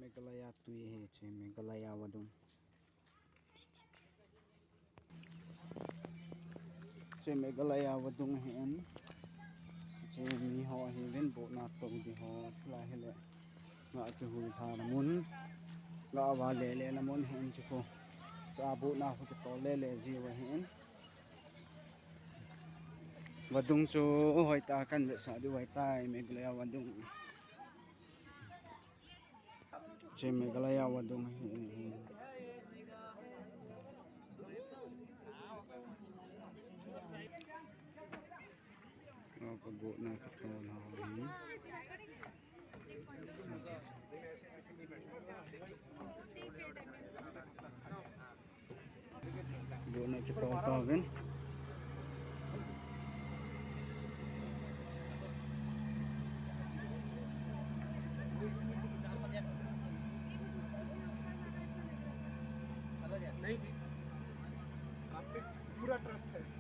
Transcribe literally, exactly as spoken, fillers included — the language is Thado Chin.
Meghalaya tui hi, hiche Meghalaya vadung. Hiche Meghalaya vadung ahin. Hiche miho ahiuvin, boat na toh ding ho, chulai hile. Ga kihui lhahna mun. Ga vale lena mun ahin hiche khu. Hiche boat na khu kitol lele jiu ahin. Vadung chu hoitah a kan vetsah diu ahitai, Meghalaya vadung. Hiche Meghalaya vadung ahi. Ka boat na kitol ho ahi. Boat na kitol tauvin. नहीं जी, आप पे पूरा ट्रस्ट है।